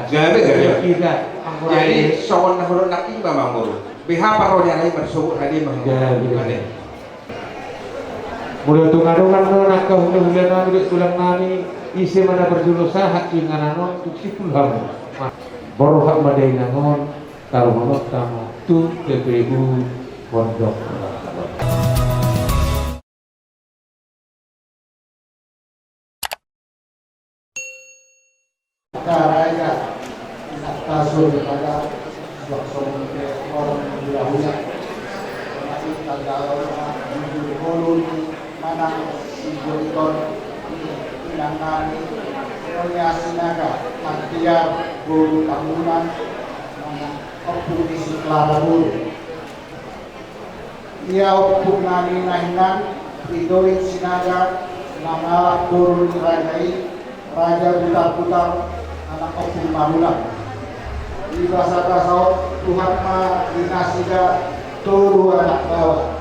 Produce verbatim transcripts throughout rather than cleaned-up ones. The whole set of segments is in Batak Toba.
Gabe, gabe. Jadi songon na hudok nangkin ma, Amangboru. Beha parrohana i marsogot hade ma. Gabe. Molo tung adong annon angka hulahula nami dohot tulang nami, ise ma na parjolo sahat tu inganan on, tung simpul hamu. Borhat ma dainang on, taruhononta ma tu P P U Pondok. Karaya, inanta soripada, suang songon pe horong ni hulahula. Mati tagalo ma jujur ngolu ni manang siburiton ni inang nami, Nyonya Sinaga, Martiar boru Tambunan, manang Ompu ni si Klara boru. Ia ompu nami na hinan, Ridolin Sinaga, mangalap boru ni raja i, Raja Butarbutar, anak Ompu Marulang. Di basabasa on tuat ma di nasida tolu anak baoa.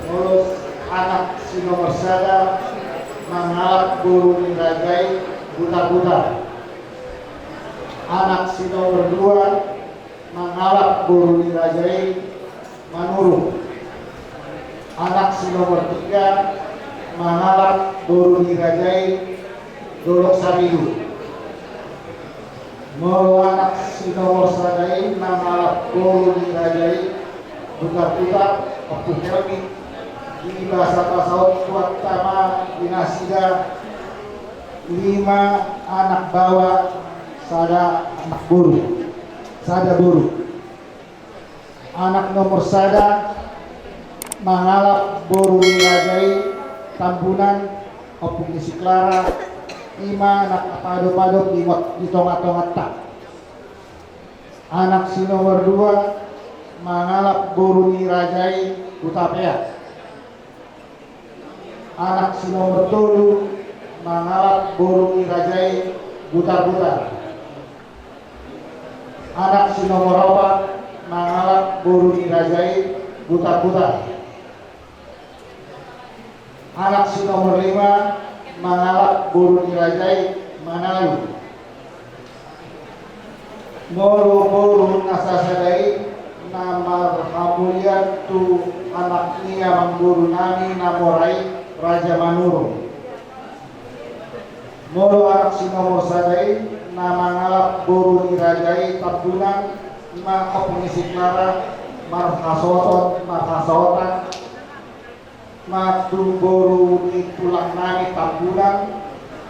Molo anak si nomor sada, mangalap boru ni raja i, Butarbutar. Anak si nomor dua, mangalap boru ni raja i, Manurung. Anak si nomor tiga, mangalap boru ni raja i, Dolok Saribu. Molo anak si nomor sada i, mangalap boru ni raja i, Butarbutar, Ompu Helmi. Di basabasa on tuat ma di nasida lima anak baoa, sada anak boru, sada boru. Anak nomor sada, mangalap boru ni raja i, Tambunan, Ompu ni si Klara, i ma na padopadop di, di tongatonganta. Anak si nomor dua, mangalap boru ni raja i, Hutapea. Anak si nomor tolu, mangalap boru ni raja i, Butarbutar. Anak si nomor opat, mangalap boru ni raja i, Butarbutar. Anak si nomor lima, mangalap boru ni raja i, Manalu. Molo boru na sasada i, na marhamulian tu anak ni amangboru nami na mora i, Raja Manurung. Molo anak si nomor sada i, na mangalap boru ni raja i, Tambunan, ma Ompu ni si Klara, marhasohotan, marhasohotan ma tu boru ni tulang nami Tambunan,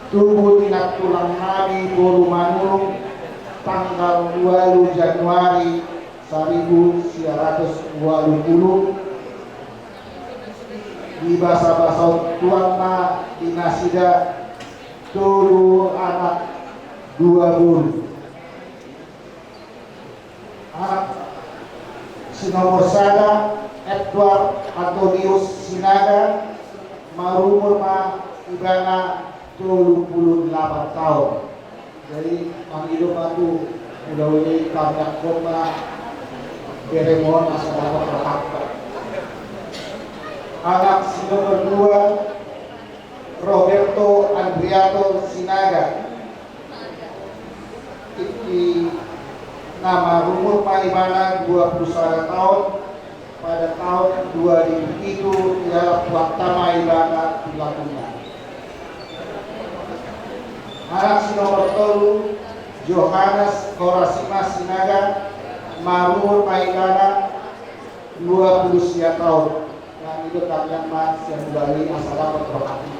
tubu ni nantulang nami boru Manurung, tanggal ualu Januari saribu sia ratus ualu pulu. Di basabasa on tuat ma di nasida tolu anak dua boru. Anak si nomor sada, Edward Antonius Sinaga, marumur ma ibana tolu pulu delapan taon. Jadi, mangido ma tu hulahula i, tangiangkon ma berem on asa dapot rohanta. Anak si nomor dua, Roberto Andriato Sinaga. Tingki na marumur ma ibana dua pulu sada taon, pada taon dua ribu pitu, ialap Tuhanta ma ibana tu lambungna. Anak si nomor tolu, Johannes Horasimas Sinaga, marumur ma ibana dua pulu sia taon. Nang i do tangiang ma sian hulahula i asa dapot rohana.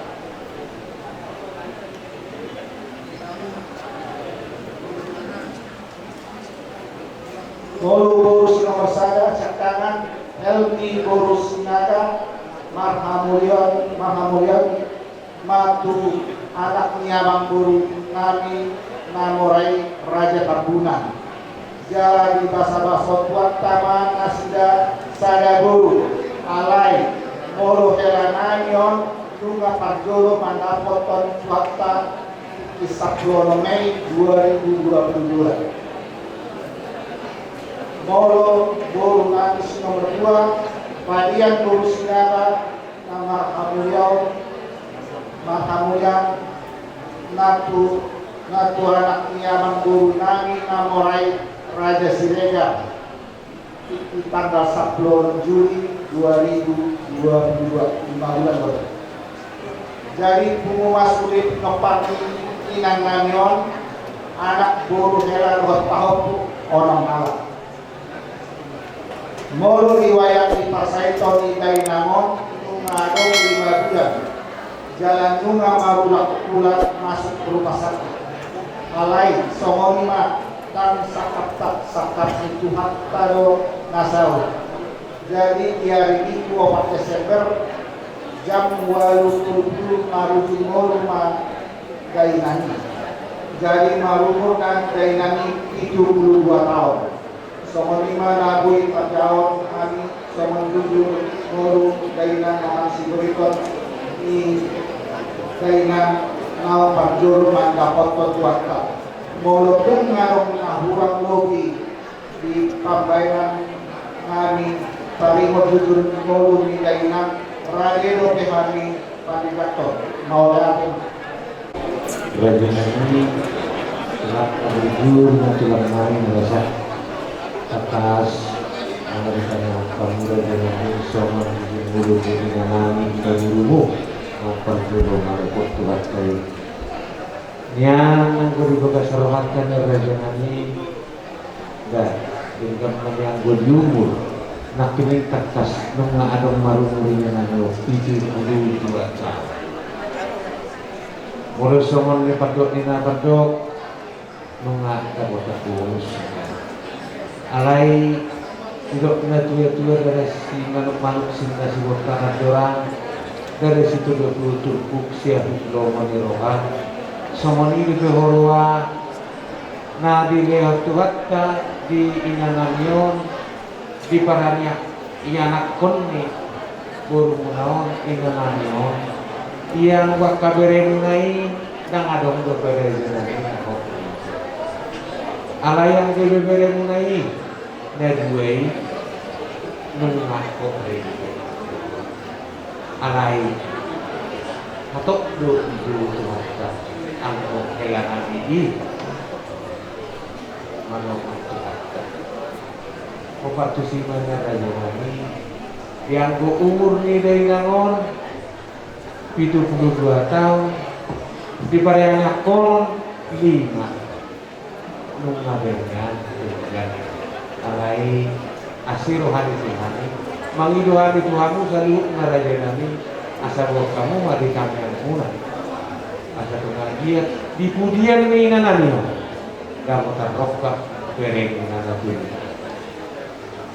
Molo boru si nomor sada, sian tangan, Helmi boru Sinaga, marhamulian, marhamulian ma tu anak ni amangboru nami na mora i, Raja Tambunan. Jala di basabasa on tuat ma nasida sada boru. Alai molo hela nami on, nunga parjolo mandapothon Tuhanta di sampulu onom Mei dua ribu dua puluh dua. Molo boru nami si nomor dua, Padian boru Sinaga, na marhamulian, marhamulian ma tu Na tu anak ni amangboru nami na mora i, Raja Siregar, di tanggal sampulu onom Juli dua ribu dua puluh dua, lima bulan baru. Jadi pungu ma sude pinompar ni inang nami on, anak, boru, hela dohot pahompu, onom halak. Molo di wayah ni parsahit ni dainang on, nunga adong lima bulan jala nunga marulak-ulak masuk rumah sakit. Alai songon i ma, ndang sangkap-sangkap ni Tuhanta do na saut. Jadi di ari Minggu opat Desember, jam ualu pulu pulu marujung ngolu ma dainang i. Jadi marumur ma dainang i pitu pulu dua taon. Songon i ma na boi tajahaon hami songon jujur ngolu dainang, na masiboiton ni dainang na parjolo mandapothon Tuhanta. Molo tung adong na hurang lobi di pambahenan nami, taringot jujur ngolu ni dainang, rade dope hami pandidathon. Mauliate. Raja nami, tulang parjolo ma tulang nami merasa atas, mengerikan waktu raja nami, songon jujur ngolu ni inang nami, ina gurumu, parjolo maruput Tuhanta i. Nian anggo di bagas rohanta ni raja nami, da, denggan ma nian anggo di umur, nangkining tangkas nunga adong marumur inang nami on pitu pulu dua taon. Molo songon ni pandok ni na pandok, nunga dapotan bonus. Alai didok na tua-tua, ndada simanuk-manuk sinta sibontar andorang, ndada sitodop turpuk siahut lomo ni roha. Songon i dope ho roha na dilehon Tuhanta di inang nami on, di paraniak ianakhon ni borumuna on, inang nami on. Ia anggo angka beremuna i, ndang adong dope raja nami na hot. Alai anggo ibeberemuna i na dua i, nunga hot raja. Alai hatop do tu Tuhanta anggo hela nami i. Manopot Tuhanta. Opat tusi ma nian raja nami, di anggo umur ni dainang on pitu pulu dua taon, di paraniakhon lima. Nunga berenggan, berenggan. Alai asi roha ni Tuhan i, mangido hami tu hamu saluhutna raja nami, asa boan hamu ma di tangiangmuna. Asa tung anggiat di pudian ni inang nami on, dapotan rongkap berengna na tuli.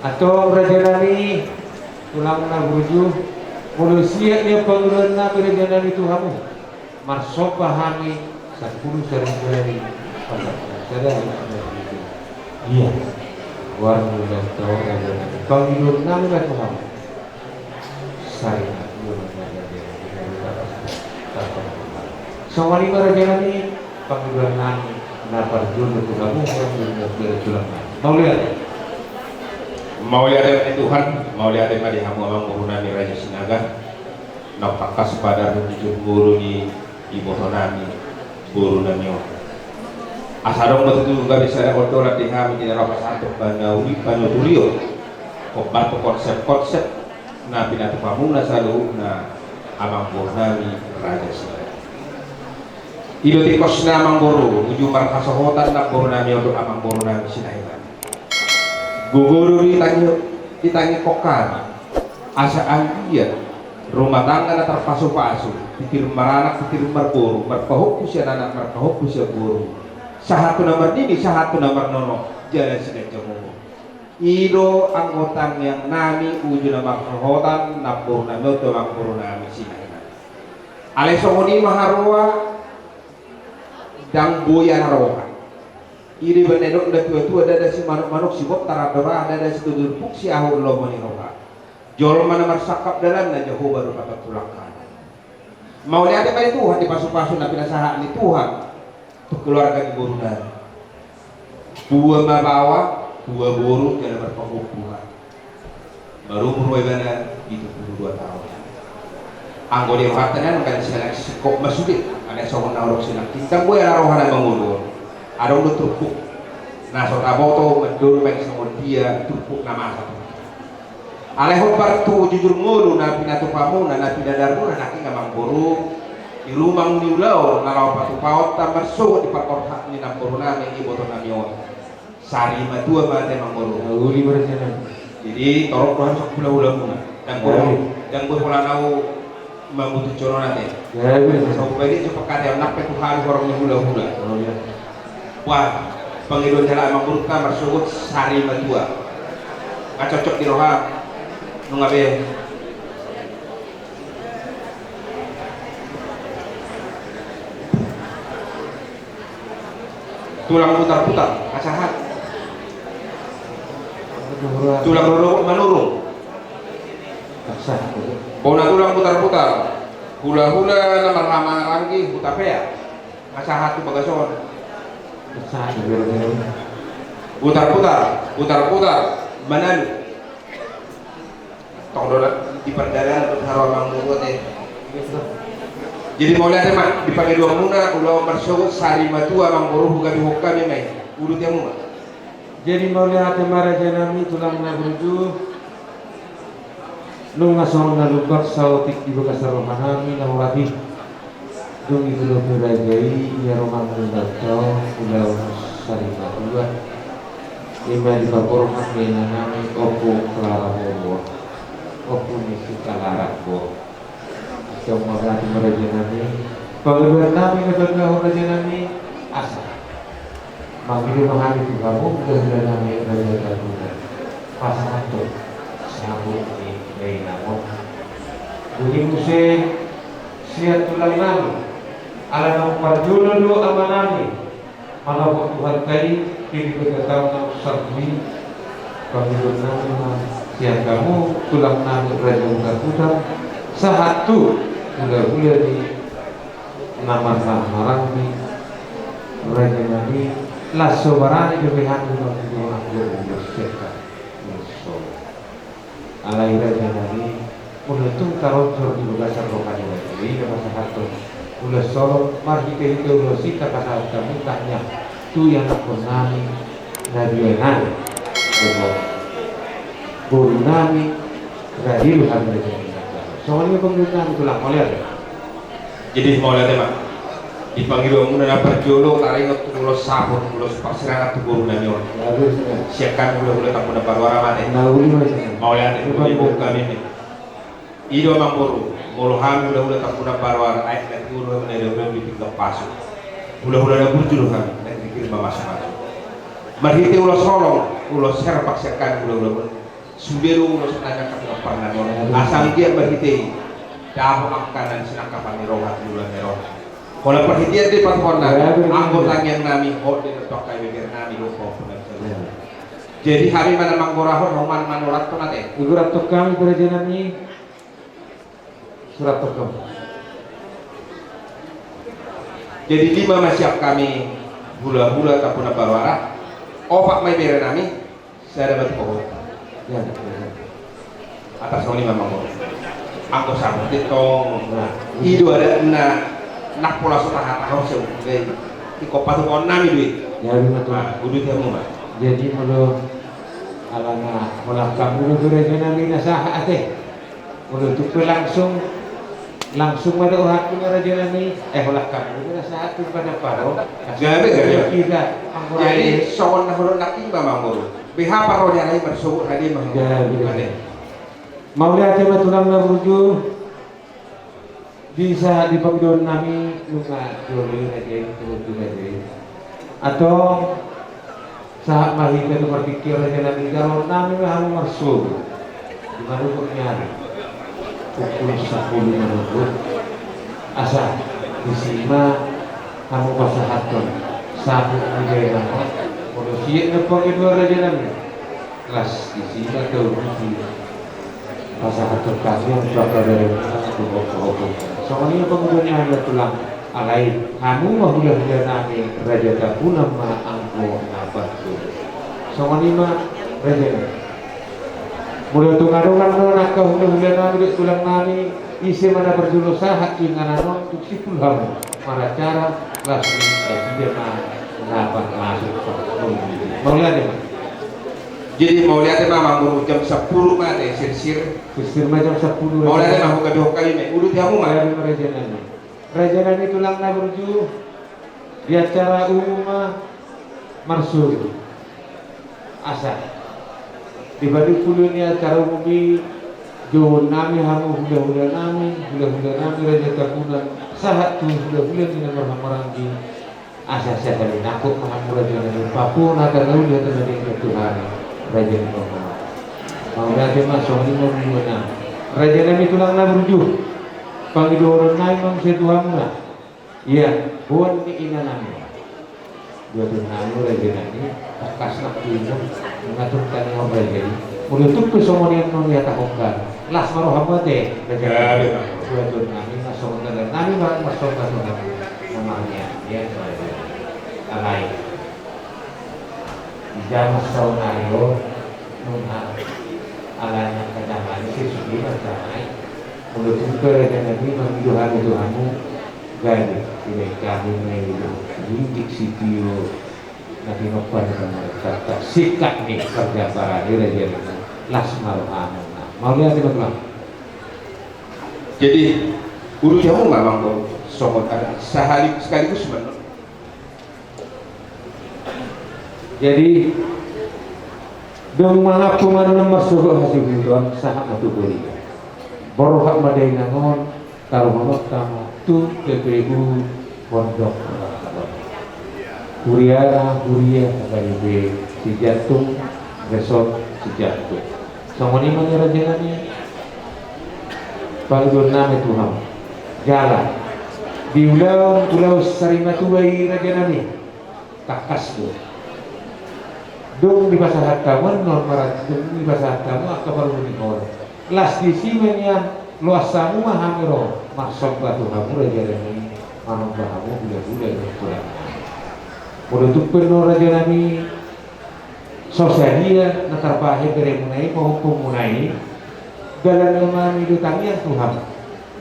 Antong raja nami, tulang na burju, molo siat nian pangidoan nami raja nami tu hamu, marsomba hami sampulu saribu ari, pasampulu sadari. Ia goarmu, antong raja nami, pangidoan nami ma tu hamu. Sai na, ia ma raja nami. Songon i ma raja nami pangidoan nami na parjolo tu hamu, parjolo tu hamu. Mauliate. Mauliate ma di Tuhan, mauliate ma di hamu amangboru nami Raja Sinaga. Na tangkas padanhon jujur ngolu ni iboto nami, boru nami on. Asa adong ma tutu gabe sada holtolan di hami di na ro pasahathon panauli, panuturion. Hombar tu konsep-konsep na pinatupa muna saluhutna amangboru nami Raja Sinaga. I do tingkosna amangboru, uju marhasohotan namboru nami on dohot amangboru nami Sinaga. Gogo do ditangi, ditangihon hami. Asa anggiat rumah tangga na tarpasupasu, titir maranak, titir marboru, marpahompu sian anak, marpahompu sian boru. Sahat tu na marnini, sahat tu na marnono, jala siganjang umur. I do anggo tangiang nami uju na marhasohotan namboru nami on tu amangboru nami Sinaga. Alai songon i ma haroa, ndang boi ana roha. I do umbahen na nidok ni na tua-tua, ndada simanuk-manuk sibontar andorang, ndada sitodop turpuk siahut lomo ni roha. Jolma na marsangkap dalanna, Jahowa do patontulang hami. Mauliate ma di Tuhan di pasu-pasu na pinasahat ni Tuhan tu keluarga ni boru nami. Dua ma baoa, dua boru, jala marpahompu. Marumur ma ibana pitu pulu dua taon. Anggo di rohanta nian, angka sian singkop ma sude. Alai songon na hudok sinangkin, ndang boi ala roha na mangolu on. Adong do turpuk na so taboto mandol baen songon dia turpuk na masa. Alai hombar tu jujur ngolu na pinatupamuna, na pinadarmuna nangkin amangboru, di rumang ni ulaon na laho patupahonta marsogot di parborhat ni namboru nami, iboto nami on. Sari matua ma ate amangboru. Uli ma raja nami. Jadi torop roham sok hulahulamuna. Ndang boi, ndang boi holan au mambutuhon ate. Jadi raja nami. Sok balik sok pekate nang pe tu hami horong ni hulahula. Wah, pangidoan jala amangboru ka marsogot sari matua. Nga cocok di roha. Nunga be. Tulang putar-putar, nga sahat. Tulang rorobot manurung. Bona tulang putar-putar. Hulahula na marhahamaranggi huta pea. Nga sahat tu bagas on. Putar-putar, putar-putar, manalu. Tong do di pardalanan do haru amangboru ate. Jadi mauliate ma di pangidoanmuna, ulaon marsogot sari matua amangboru, gabe hongkami ma i. Uduti hamu ma. Jadi mauliate ma raja nami tulang na burju. Nunga songon na lumbak saotik di bagasan roha nami na horas i. Dung i tu lopi raja i, ia roha mangulanta on ulaon sari matua. Ima di paborhat ni inanami Ompu Klara Boruon, ompu ni si Klara Boruon. Songon i ma raja nami, pangidoan nami na tangihon raja nami, asa mangido ma hami tu hamu hulahula nami Raja Tabunan, pasahathon saput ni dainang on. Dung i muse sian tulang nami, ala naung parjolo do ama nami manopot Tuhanta i, di bagasan taon na salpu i, pangidoan nami ma sian hamu tulang nami Raja Hutahuta, sahat tu hulahula ni na marhahamaranggi raja nami, laos so barani dope hami mangido anggo ulos sekka ulos solo. Alai raja nami, molo tung taronjor di bagasan roha ni raja i na pasahathon ulos solo, marhitehite ulos i tapasahat hamu tangiang tu ianakhon nami na dua nai, dohot boru nami Radiru, hami raja nami. Songon i ma pangidoan nami tulang, mauliate. Jadi mauliate ma. Di pangidoanmuna na parjolo taringot tu ulos saput, ulos parsirangan tu boru nami on. Sian hami hulahula Tampunan Baruara ma ate. Mauliate. Di boru hami, i do amangboru, molo hami hulahula Tampunan Baruara, aek na tiur hami na didok di pinggan pasu. Hulahula na burju do hami, na dipir mamasumasu. Marhite ulos holong, ulos herbak sian hami hulahula. Sude do ulos na niangkat parnami on. Asa anggiat marhite i dapot angka na sinangkapan ni roha, tulang ni roha. Holan parhitean do i patuhonna. Anggo tangiang nami, hot do i na tu angka ibeber nami dohot pahompu nami. Jadi hami ma na manggorahon, hamu ma na manurathon ate. Igorahon hami tu raja nami. Surat toko. Jadi lima ma sian hami hulahula Tampunan Baruara, opat ma ibebere nami, sada ma tu pahompu. Atas songon i ma amangboru. Anggo saput i tong, i do adatna, nang pola so tahatahon sian umpung i. Ingkon patupaon nami do i. Uduti hamu ma. Jadi molo alana holan hamu do raja nami na sahat ate. Molo tung pe langsung, langsung ma do rohangku na raja nami, eh, holan hamu do na sahat tu pada paro. Gabe, gabe. Jadi songon na hudok nangkin ma amangboru. Beha paro ni alai marsogot hade ma. Gabe. Mauliate ma tulang na burju. Di sahat di pangidoan nami nunga jolo i raja i, tu raja i. Antong sahat ma hita tu partingkian raja nami, jalo nami ma hamu marsogot. Di manukut ni ari pukul sampulu manukut. Asa disi ma hamu pasahathon saput ni dainang on. Molo sian na pangidoan raja nami, las disi ma tau disi. Pasahathon hami on tu angka dainang tu hopo-hopo. Songon i ma pangidoan nami tulang, alai hamu ma hulahula nami Raja Tampunan ma anggo na parjolo. Songon i ma raja nami. Molo tung adong do angka hulahula nami dohot tulang nami Ise ma na parjolo sahat tu inganan on, tung simpul hamu maracara, las ni nasida ma na pamasuk. Mauliate ma. Jadi mauliate ma, amangboru, jam sampulu ma ate sirsir. Sirsir ma jam sampulu. Mauliate ma, hongkapi-hongkapi ma. Uduti hamu ma. Mauliate ma raja nami. Raja nami tulang na burju, di acara umum ma marsoru. Asa di panimpuli ni acara umum i, jouon nami hamu hulahula nami, hulahula nami Raja Tabunan, sahat tu hulahula ni na marhahamaranggi. Asa sian hami nangkok ma hamu raja nami, papu na tanauli hata na denggan tu hami raja ni papu. Mauliate ma, songon i ma muna. Raja nami tulang na burju, pangidoan nami ma muse tu hamuna. Ia, boan ni ina nami. Dua tuan nami, raja nami, tangkas nang tu inum, ngatur tani on raja i. Molo tung pe songon i annon ia tahongkan. Las ma rohamu ate, raja nami. Dua tuan nami, na songon dalan nami ma, na songon dalan nami. Namanya, ia, raja. Alai. Di jaman saonari on, nunga alana angka jaman i, sesuai ma jaman i. Molo tung pe raja nami mangido hami tu hamu, gabe, tidak kami mangido. Indik sitio, na tinompa ni pamarentanta, sikap ni parjamparan i raja nami. Las ma rohamu na. Mauliate ma tulang. Jadi, uduti hamu ma amangboru, songon ada sahali sekaligus ma annon. Jadi, dung mangampu ma annon marsogot hasibuton, sahat ma tu huria. Borhat ma dainang on, taruhononta ma tu P P U Pondok Rahaton. Huriana, huria H K B P Sijantung, Resort Sijantung. Songon i ma ni raja nami. Pangidoan nami tu hamu. Jala di ulaon, ulaon sarimatua i raja nami, tangkas do. Dung dipasahat hamu annon, mara dung dipasahat hamu angka parhunding on, las disi ma nian, loas hamu ma hami ro marsomba tu hamu raja nami, manomba hamu hulahula ni tulang nami. Molo tung pe annon raja nami, so sadia na tarbahen beremuna i, pahompu muna i, dalan na mangido tangiang tu hamu,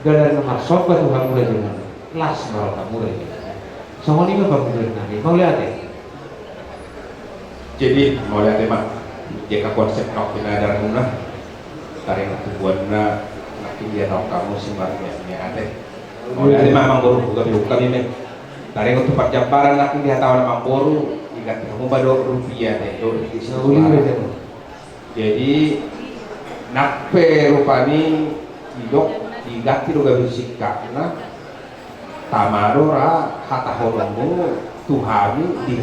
dalan na marsomba tu hamu raja nami, las ma rohamu raja nami. Songon i ma pangidoan nami. Mauliate. Jadi mauliate ma. Jaka konsep nangkin adat muna, taringot tu buanna, nangkin dihatahon hamu simarmiasmia ate. Mauliate ma amangboru, hungkapihungkapi ma i. Taringot tu parjamparan nangkin dihatahon amangboru, diganti hamu ma dohot rupia ate, dohot rupia. Jadi nang pe rupani didok, diganti do gabe sikapna. Tama do ra hatahononmu tu hami, di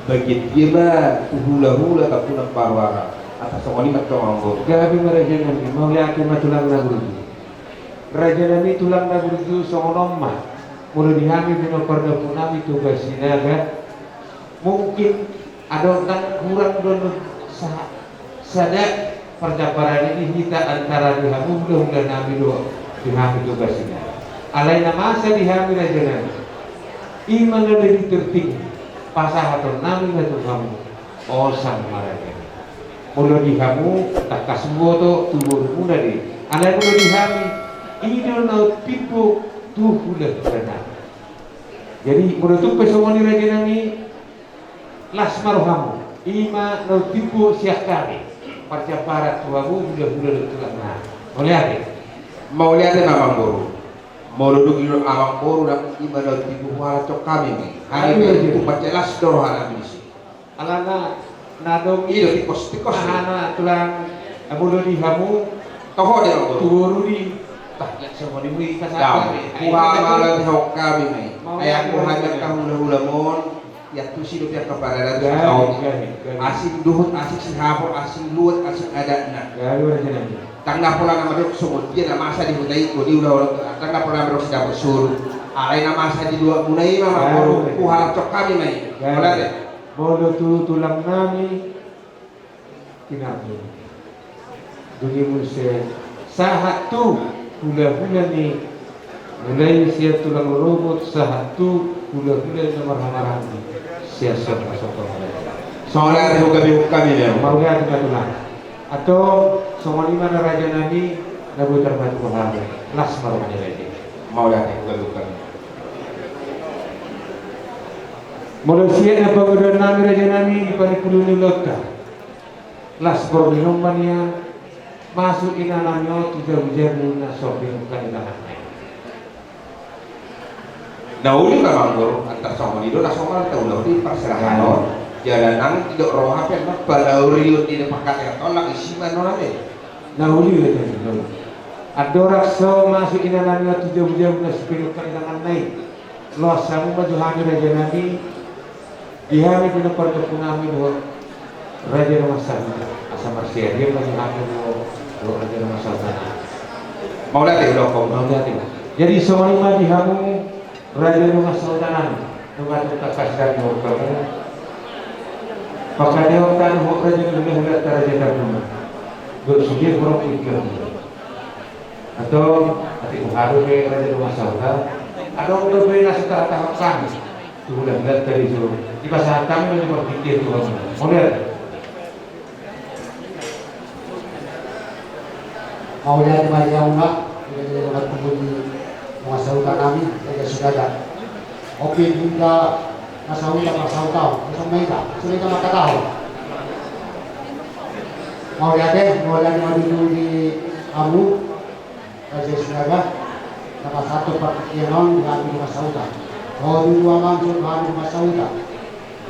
bagian dia ma tu hulahula Tampunan Baruara. Asa songon i ma antong amangboru. Gabe ma raja nami, mauliate ma tulang na burju. Raja nami tulang na burju, songon on ma. Molo di hami binoto pardampingan nami Toga Sinaga, mungkin adong nang hurang do annon sa-, sada parjamparan i di hita antara di hamu hulahula nami dohot di hami Toga Sinaga. Alai na masa di hami raja nami, i ma na lebih penting pasahaton nami ma tu hamu. Hosan ma raja nami. Molo di hamu tangkas huboto tu borumuna do i. Alai molo di hami, i do na umtimbo tu hulahula nami. Jadi molo tung pe songon i raja nami, las ma rohamu, i ma na umtimbo sian hami parjamparan tu hamu hulahula dohot tulang nami. Mauliate. Mauliate ma amangboru. Molo dung didok amangboru, nang i ma na umtimbo, huhalashon hami ma i. Hami ma i, tung mansai las do roha nami disi. Alana na adong i do, tikkos, tikkos. Aha na tulang, molo di hamu toho do amangboru. Tu boru do i. Tah, songon i muse i, kasar. Huhalashon hami ma i. Ai anggo hami angka hulahula on, iantusi dope angka paradaton. Asing dohot, asing sihapor, asing luat, asing adatna. Ndang na pola na mandok songon dia na masa di huta i, di ulaon, ndang na pola na mandok sidapot solu. Alai na masa di luatmuna i ma amangboru, huhalashon hami ma i. Molo tu tulang nami, tinantu. Dung i muse sahat tu hulahula ni, mulai sian tulang rorobot sahat tu hulahula na marhahamaranggi, sian songkap-songkap. Songon i ma raja nami. Mauliate ma tulang. Antong songon i ma na raja nami, Na boi tarpatupa hami, las ma roha ni raja. Mauliate, bukan, bukan. Molo sian na pangidoan nami raja nami di parpudi ni ulaonta. Las porlu ni nomba nian, masuk ina nami on tu jabu-jabu na so pinungka ni tanganna i. Na uli ma manggur, antar songon i do na songon taula di parserahan on. Jala nang didok roha pe ma palaurion di depan kata tolak isi ma non ate. Na uli do tadi do. Andorang so masuk ina nami on tu jabu-jabu na so pinungka ni tanganna i. Loas hamu ma jo hami raja nami. Di hami pinompar ni ompu nami dohot raja dongan sahuta, asa marsiadia ma jo hami dohot raja dongan sahuta nami. Mauliate, ulang kau. Mauliate. Jadi songon i ma di hamu raja dongan sahuta nami, nunga tung tangkas hami dohot hamu. Pangkataion tadi dohot raja dongan sahuta, raja tardongan. Dohot sude borok ikam. Antong, atik muhadu pe raja dongan sahuta. Adong dope na so tartahan hami. Tu hulahulanta di so, dipasahat hami ma jo partingkian tu hamu. Mauliate. Mauliate ma di hamuna, mauliate ma di hamuna, dongan sahuta nami, raja sudada. Oke, hita na sahuta, na sahuta, na sahuta, na sahuta mangkatahon. Mauliate, mauliate ma di hamu. Raja sudada, na pasahathon partingkian on di hami dongan sahuta. Ho tutu amang, songon hami dongan sahuta.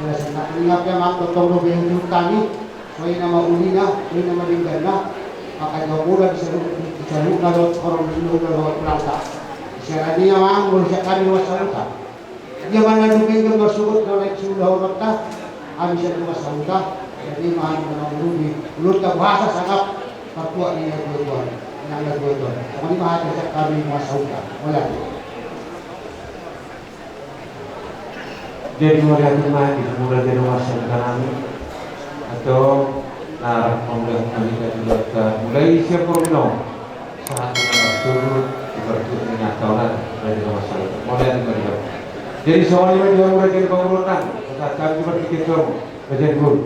Jala songon na ingot pe amang, tongtong do bere tu hami, songon i nama ulina, songon i nama dengganna, maka di hamu na di saluhutna dohot horong ni ulaonta. Sian i amang, molo sian hami dongan sahuta. Dia ma na dumenggan marsogot na naeng siulahononta, hami sian dongan sahuta, jadi ma hami na mangurumi ulaonta boasa sangap partuat ni natuatua, nang natuatua. Songon i ma hata sian hami dongan sahuta. Mauliate. Jadi mauliate ma di hamu raja dongan sahuta nami. Antong, na rap mangulahon hami tadi, mulai sian pormino. Sahat tu na marsuhut di partuat ni na taonan, raja dongan sahuta. Mauliate ma di hamu. Jadi songon i ma di hamu raja ni pamoruon nami, pasahat hami di partingkian tu hamu, raja ni boru.